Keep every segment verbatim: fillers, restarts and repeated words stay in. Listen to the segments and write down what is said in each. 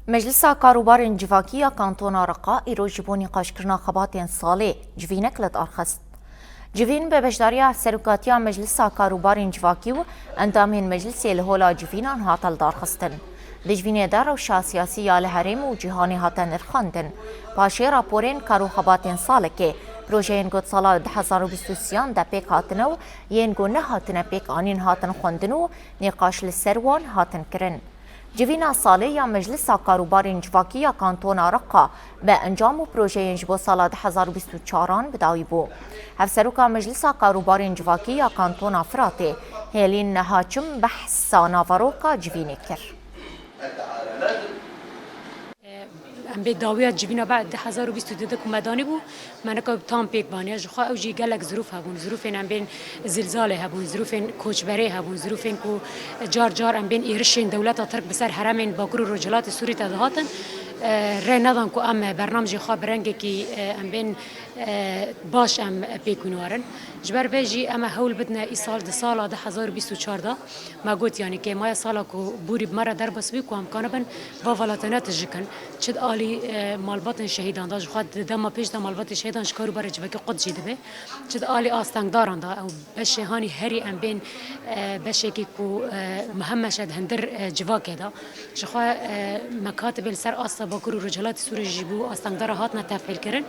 Meclisa Karûbarên Civakî ya Kantona Reqa îro ji bo nîqaşkirina xebatên salê civînek li dar xist. Civîn bi beşdariya Serokatiya Meclisa Karûbarên Civakî û endamên meclisê li hola civînan hate lidarxistin. Di civînê de rewşa siyasî ya li herêm û cîhanê hate nirxandin. Paşê raporên kar û xebatên salekê, projeyên ku di sala du hezar û bîst û sêyan de pêk hatine û yên ku nehatine pêkanîn hatin xwendin û nîqaş li ser wan hatin kirin. Civîna salê ya Meclisa Karûbarên Civakî ya Kantona Reqa bi encam û projeyên ji bo sala du hezar û bîst û çaran bi dawî bû. Hevseroka Meclisa Karûbarên Civakî ya Kantona Firatê, Hêlîn Nehaçim behsa naveroka civînê kir. Em bê dawiya civîna be du hezar û bîst û du de ku me danî bû, me nika tam pêk baniya. Ji xwe ew jî gelek zirûf hebûn. Zirûfên em bên zilzalê hebûn, zirûfên koçberê hebûn, zirûfên ku car car em bên êrişên dewleta Tirk bi ser heremên Bakur û Rojhilatê Sûrî te dihatin, e, rê nedan ku em bernamjê xwe bi rengekî, e, em bên, e, baş em pêk wînwarin. Ji ber vê jî em ê hewl bidine îsal di sala du hezar û bîst û çar de me got, yanî kêmaya sala ku borî bi me re derbas bû ku em kanibin va velatene tijî kin. Çi di alî, e, malbatên şehîdan de, ji xwe di dema pêş de malbatê şehîdan ji kar û barê civakî qut jî dibe. Çi di alî astengdaran de, ew beşê hanî herî em bên, e, beşekî ku, e, mihem meşe di hindir, e, civakê de. Ji xwe, e, me katibê li ser asta Bakur û Rojhilatê Sûriyê ji bo astengdara hatine tefîlkirin.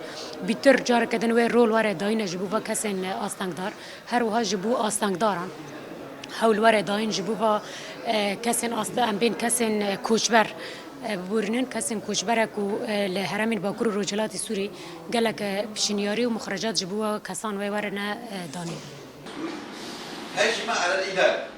Bîtir careke din wê rol were dayîne ji bo va kesên, e, astengdar. Her wiha ji bo astengdaran. Hewl were dayîn ji bo va, e, kesên asta, em bên kesên, e, koçber, e, biborînin, kesên koçbere ku, e, li heremên Bakur û Rojhilatê Sûrî gelek, e, pişinyarî û muxrecat ji bo kesan wê werine, e, danîn. هجمة على الإدارة.